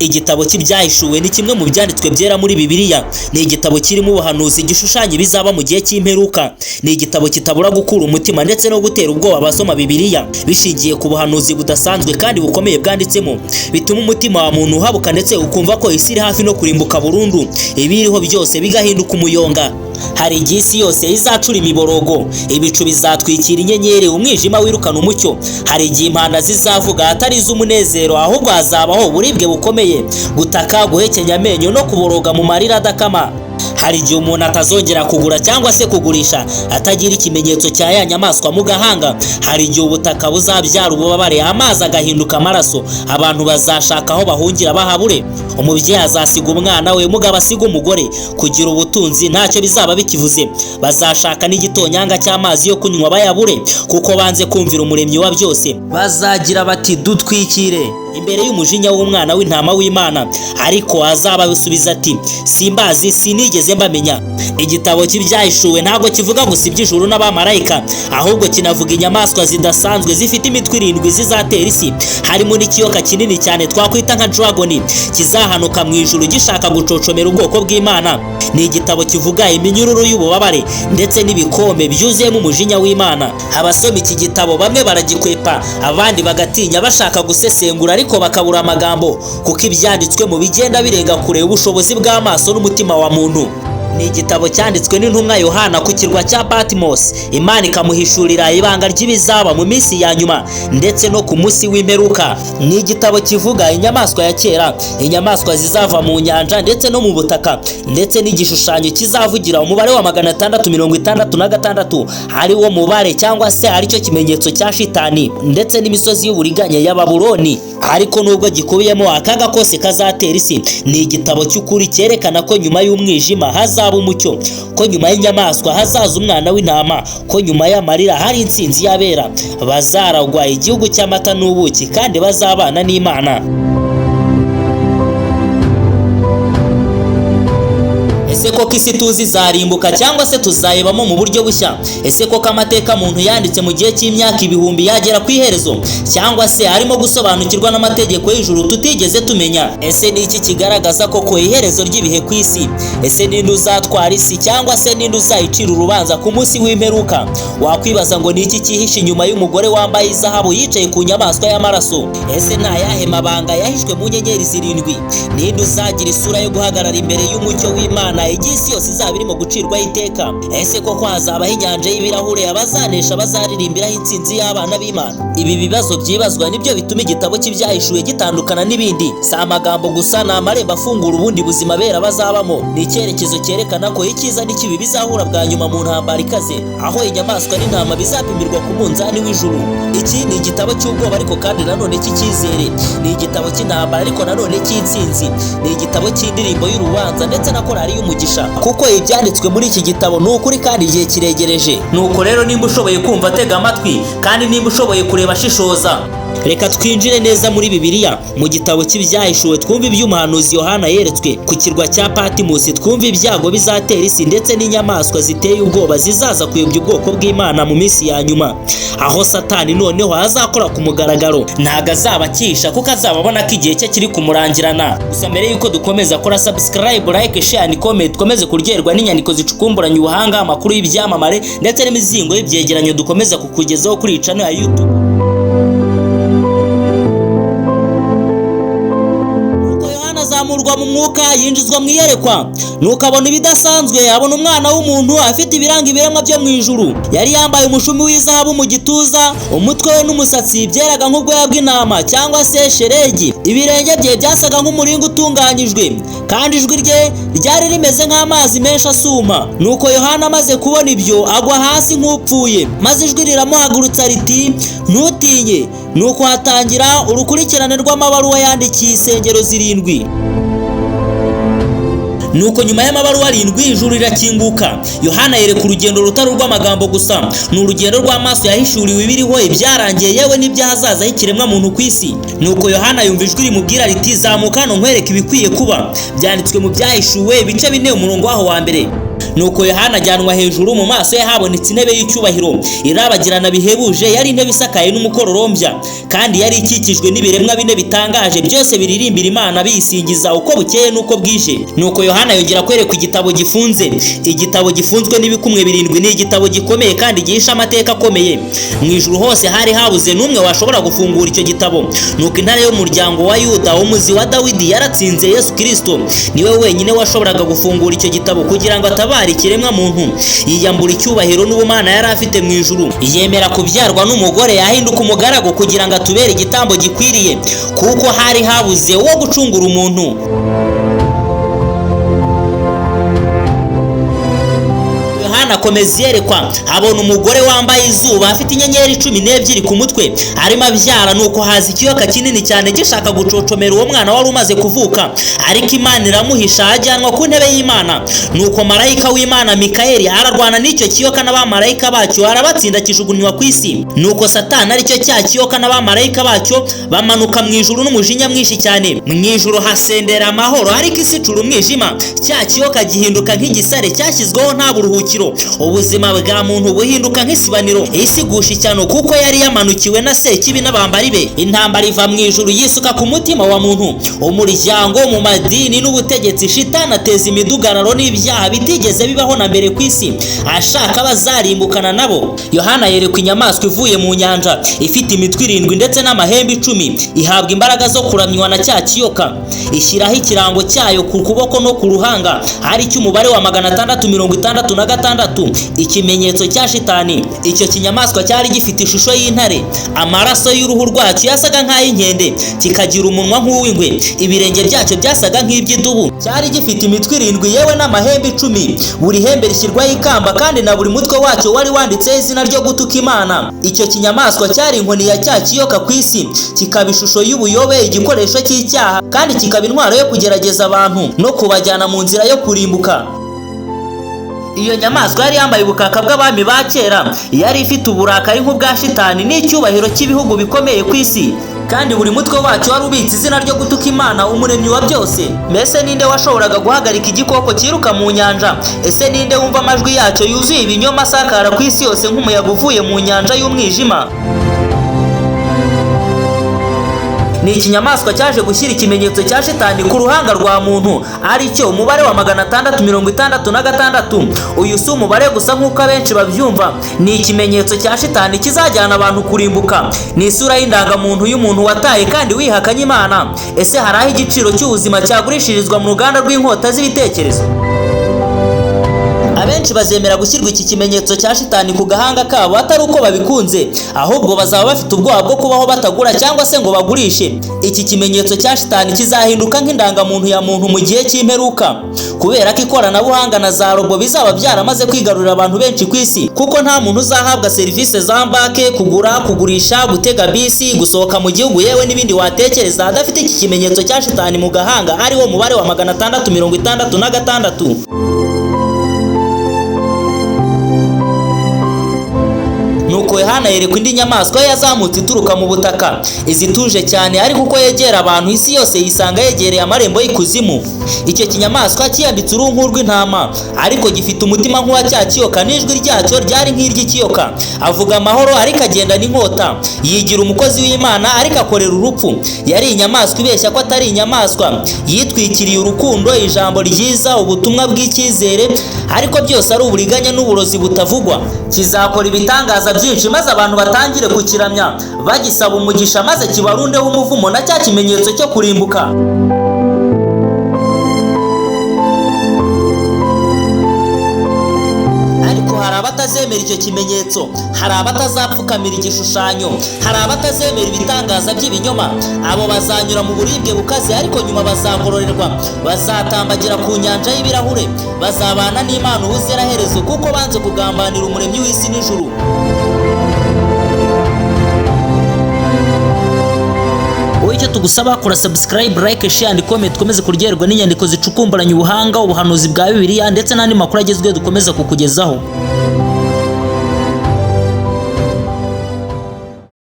Igitabo cy'Ibyahishuwe ni kimwe mu byanditswe byera muri Bibiliya. Ni igitabo kirimo ubuhanuzi gishushanya ibizaba mu gihe cy'imperuka. Ni igitabo kitabura gukura umutima ndetse no gutera ubwoba abasoma Bibiliya, bishingiye ku buhanuzi budasanzwe kandi bukomeye bwanditsemo, bituma umutima wa muntu uhabuka ndetse ukumva ko isi iri hafi no kurimbuka burundu, ibiriho byose bigahinduka umuyonga. Hari igihe isi yose izacura imiborogo, ibicu bizatwikira inyenyeri, umwijima wirukana umucyo. Hari igihe impanda zizavuga atari iz'umunezero, ahubwo hazabaho uburibwe bukomeye, gutaka, guhekenya amenyo no kuboroga mu marira adakama. Hari igihe umuntu atazongera kugura cyangwa se kugurisha atagira ikimenyetso cya ya nyamaswa mu gahanga. Hari igihe ubutaka buzabyara ububabare, amazi agahinduka amaraso, abantu bazashaka aho bahungira bahabure. Umubyeyi azasiga umwana we, umugabo asiga umugore. Kugira ubutunzi ntacyo bizaba bikivuze, bazashaka n'igitonyanga cy'amazi yo kunywa bayabure, kuko banze kumvira umuremyi wa byose. Bazagira bati dutwikire imbere y'umujinya w'umwana w'intama w'Imana, ariko azabasubiza ati simbazi, sinigeze mbamenya. Igitabo cy'Ibyahishuwe ntabwo kivuga gusa iby'ijuru n'abamarayika, ahubwo kinavuga inyamaswa zidasanzwe zifite imitwe irindwi zizatera isi, harimo n'ikiyoka kinini cyane twakwita nka dragoni kizahanuka mu ijuru gishaka gucocomera ubwoko bw'Imana. Ni igitabo kivuga iminyururu y'ububabare ndetse n'ibikombe byuzuyemo umujinya w'Imana. Abasoma iki gitabo bamwe baragikwepa, abandi bagatinya bashaka gusesengura ariko bakabura amagambo, kuko ibyanditswe mu bigenda birenga kure ubushobozi bw'amaso n'umutima wa muntu. Ni igitabo cyanditswe n'intumwa Yohana ku kirwa cya Patmos, Imana ikamuhishurira ibanga ry'ibizaba mu minsi ya nyuma ndetse no ku munsi w'imperuka. Ni igitabo kivuga inyamaswa ya kera, inyamaswa zizava mu nyanja ndetse no mu butaka, ndetse n'igishushanyo kizavugira umubare wa 666, ari wo mubare cyangwa se aricyo kimenyetso cya shitani, ndetse n'imisozi y'uburiganya ya Babuloni. Ariko nubwo gikubiyemo akaga kose kazatera isi, ni igitabo cy'ukuri cyerekana ko nyuma y'umwijima hazaba umucyo, ko nyuma y'inyamaswa hazaza umwana w'intama, ko nyuma y'amarira hari intsinzi y'abera, bazaragwa igihugu cy'amata n'ubuki kandi bazabana n'Imana. Ese koko isi tuzi izarimbuka cyangwa se tuzayibamo mu buryo bushya? Ese koko amateka muntu yanditse mu gihe cy'imyaka ibihumbi yagera ku iherezo, cyangwa se arimo gusobanukirwa n'amategeko y'ijuru tutigeze tumenya? Ese ni iki kigaragaza koko iherezo ry'ibihe ku isi? Ese ninde uzatwara isi cyangwa se ninde uzayicira urubanza ku munsi w'imperuka? Wakwibaza ngo ni iki cyihishe inyuma y'umugore wambaye izahabu yicaye ku nyamaswa y'amaraso? Ese ni ayahe mabanga yahishwe mu nyenyeri zirindwi? Ninde uzagira isura yo guhagarara imbere y'umucyo w'Imana igihe isi yose izaba irimo gucirwaho iteka? Ese koko hazabaho inyanja y'ibirahure abazanesha bazaririmbiraho intsinzi y'abana b'Imana? Ibi bibazo byibazwa nibyo bituma igitabo cy'Ibyahishuwe gitandukana n'ibindi. Si amagambo gusa, ni amarembo afungura ubundi buzima bera bazabamo. Ni icyerekezo cyerekana ko icyiza n'ikibi bizahura bwa nyuma mu ntambara ikaze, aho inyamaswa n'intama bizapimirwa ku munzani w'ijuru. Iki ni igitabo cy'ubwoba ariko kandi nanone cy'icyizere. Ni igitabo cy'intambara ariko nanone cy'intsinzi. Ni igitabo cy'indirimbo y'urubanza ndetse na korali y'umugisha, kuko ibyanditswe muri iki gitabo ni ukuri kandi igihe kiregereje. Nuko rero nimba ushoboye kumva tega amatwi, kandi nimba ushoboye kureba shishoza. Reka twinjire neza muri Bibiliya mu gitabo cy'Ibyahishuwe, twumve iby'umuhanuzi Yohana yeretswe ku kirwa cya Patmos, twumve ibyago bizatera isi ndetse n'inyamaswa ziteye ubwoba zizaza kuyobya ubwoko bw'Imana mu minsi ya nyuma, aho Satani noneho azakora ku mugaragaro. Ntago azaba akisha kuko azaba abona ko igihe cye kiri kumurangirana. Gusa mbere yuko dukomeza, kora subscribe, like, share and comment, dukomeze kuryoherwa n'inyandiko zicukumburanye ubuhanga, amakuru y'ibyamamare ndetse n'imizingo y'ibyegeranyo dukomeza kukugezaho kuri channel ya YouTube. Azamurwa mu mwuka yinjizwa mu iyerekwa, nuko abona ibidasanzwe. Abona umwana w'umuntu afite ibiranga ibiremwa byo mu ijuru. Yari yambaye umushumi w'izahabu mu gituza, umutwe we n'umusatsi byeraga nk'ubwoya bw'intama cyangwa se sheregi. Ibirenge bye byasaga nk'umuringa utunganyijwe, kandi ijwi rye ryari rimeze nk'amazi menshi asuma. Nuko Yohana amaze kubona ibyo agwa hasi nk'upfuye, maze ijwi riramuhagurutsa riti ntutinye. Nuko hatangira urukurikirane rw'amabaruwa yandikiye insengero zirindwi. Nuko nyuma y'amabaruwa arindwi ijuru rirakinguka. Yohana yereka urugendo rutari urw'amagambo gusa, ni urugendo rw'amaso yahishuriwe ibiriho, ibyarangiye, yewe n'ibyahazaza h'ikiremwa muntu ku isi. Nuko Yohana yumva ijwi rimubwira riti zamuka hano nkwereke ibikwiye kuba. Byanditswe mu Byahishuwe ibice 4 umurongo waho wa mbere. Nuko Yohana ajyanwa hejuru, mu maso ye habonetse intebe y'icyubahiro irabagirana bihebuje. Yari intebe isakaye n'umukororombya, kandi yari ikikijwe n'ibiremwa bine bitangaje, byose biririmbira Imana biyisingiza uko bukeye n'uko bwije. Nuko Yohana yongera kwerekwa igitabo gifunze. Igitabo gifunzwe n'ibikumwe birindwi ni igitabo gikomeye kandi gihisha amateka akomeye. Mu ijuru hose hari habuze n'umwe washobora gufungura icyo gitabo. Nuko intare y'umuryango wa Yuda, umuzi wa Dawidi, yaratsinze. Yesu Kristo niwe wenyine washoboraga gufungura icyo gitabo kugira ngo atabare ikiremwa muntu. Yiyambura icyubahiro n'ubumana yari afite mu ijuru, yemera kubyarwa n'umugore, yahinduka umugaragu kugira ngo atubere igitambo gikwiriye, kuko hari habuze uwo gucungura umuntu. Yohana akomeza iyerekwa, abona umugore wambaye izuba, afite inyenyeri 12 ku mutwe, arimo abyara. Nuko haza ikiyoka kinini cyane gishaka gucocomera uwo mwana wari umaze kuvuka, ariko Imana iramuhisha, ajyanwa ku ntebe y'Imana. Nuko marayika w'Imana Mikayeli ararwana n'icyo kiyoka n'abamarayika bacyo, arabatsinda, kijugunywa ku isi. Nuko Satani, aricyo cya kiyoka, n'abamarayika bacyo bamanuka mu ijuru n'umujinya mwinshi cyane. Mu ijuru hasendera amahoro, ariko isi icura umwijima. Cya kiyoka gihinduka nk'igisare cyashyizweho nta buruhukiro, ubuzima bwa muntu buhinduka nk'isibaniro. Isi igusha ishyano kuko yari yamanukiwe na Sekibi n'abambari be. Intambara iva mu ijuru yisuka ku mutima wa muntu, umuryango, mu madini n'ubutegetsi. Shitani ateza imidugararo n'ibyaha bitigeze bibaho na mbere ku isi, ashaka abazarimbukana nabo. Yohana yerekwa inyamaswa ivuye mu nyanja, ifite imitwe irindwi ndetse n'amahembe 10, ihabwa imbaraga zo kuramywa na cya kiyoka, ishyiraho ikirango cyayo ku kuboko no ku ruhanga, hari cy'umubare wa 666, ikimenyetso cya shitani. Icyo kinyamaswa cyari gifite ishusho y'intare, amaraso y'uruhu rwacyo yasaga nk'ay'inkende, kikagira umunwa nk'uw'ingwe, ibirenge byacyo byasaga nk'iby'idubu. Cyari gifite imitwe irindwi yewe n'amahembe 10, buri hembe rishyirwaho ikamba, kandi na buri mutwe wacyo wari wanditseho izina ryo gutuka Imana. Icyo kinyamaswa cyari inkoni ya cya kiyoka ku isi, kikaba ishusho y'ubuyobe, igikoresho cy'icyaha, kandi kikaba intwaro yo kugerageza abantu no kubajyana mu nzira yo kurimbuka. Iyo nyamaswa yari yambaye ubukaka bw'abami ba kera, yari ifite uburakari nk'ubwa shitani n'icyubahiro cy'ibihugu bikomeye ku isi, kandi buri mutwe wacyo wari ubitse izina ryo gutuka Imana, umuremyi wa byose. Mbese ninde washoboraga guhagarika igikoko cyiruka mu nyanja? Ese ninde wumva amajwi yacyo yuzuye ibinyoma asakara ku isi yose nk'umuyaga uvuye mu nyanja y'umwijima? Ni ikinyamaswa cyaje gushyira ikimenyetso cya shitani ku ruhanga rwa muntu, aricyo umubare wa 666. Uyu si umubare gusa nk'uko abenshi babyumva, ni ikimenyetso cya shitani kizajyana abantu kurimbuka. Ni isura y'indangamuntu y'umuntu wataye kandi wihakanye Imana. Ese hari aho igiciro cy'ubuzima cyagurishirizwa mu ruganda rw'inkota z'ibitekerezo? Abenshi bazemera gushyirwa iki kimenyetso cya shitani ku gahanga kabo atari uko babikunze, ahubwo bazaba bafite ubwoba bwo kubaho batagura cyangwa se ngo bagurishe. Iki kimenyetso cya shitani kizahinduka nk'indangamuntu ya muntu mu gihe cy'imperuka, kubera ko ikoranabuhanga na za robo bizaba byaramaze kwigarurira abantu benshi ku isi, kuko nta muntu uzahabwa serivisi za banki, kugura, kugurisha, gutega bisi, gusohoka mu gihugu, yewe n'ibindi watekereza adafite iki kimenyetso cya shitani mu gahanga, ariwo mubare wa 666. Nuko Yohana yerekwa indi nyamaswa yazamutse ituruka mu butaka, izituje cyane, ariko uko yegera abantu isi yose yisanga yegereye amarembo y'ikuzimu. Icyo kinyamaswa cyiyambitse uruhu rw'intama, ariko gifite umutima nk'uwa cya kiyoka, n'ijwi ryacyo ryari nk'iry'ikiyoka. Avuga amahoro ariko agenda n'inkota, yigira umukozi w'Imana ariko akorera urupfu. Yari inyamaswa ibeshya ko atari inyamaswa, yitwikiriye urukundo, ijambo ryiza, ubutumwa bw'icyizere, ariko byose ari uburiganya n'uburozi butavugwa. Kizakora ibitangaza byinshi maze abantu batangire kukiramya bagisaba umugisha, maze kibarundeho umuvumo na cya kimenyetso cyo kurimbuka. Ariko hari abatazemera icyo kimenyetso, hari abatazapfukamira igishushanyo, hari abatazemera ibitangaza by'ibinyoma. Abo bazanyura mu buribwe bukaze, ariko nyuma bazagororerwa, bazatambagira ku nyanja y'ibirahure, bazabana n'Imana ubuziraherezo, kuko banze kugambanira umuremyi w'isi n'ijuru. Wowe icyo tugusaba, kora subscribe, like, share and comment, dukomeze kuryoherwa n'inyandiko zicukumburanye ubuhanga, ubuhanuzi bwa Bibiliya ndetse n'andi makuru agezweho dukomeza kukugezaho.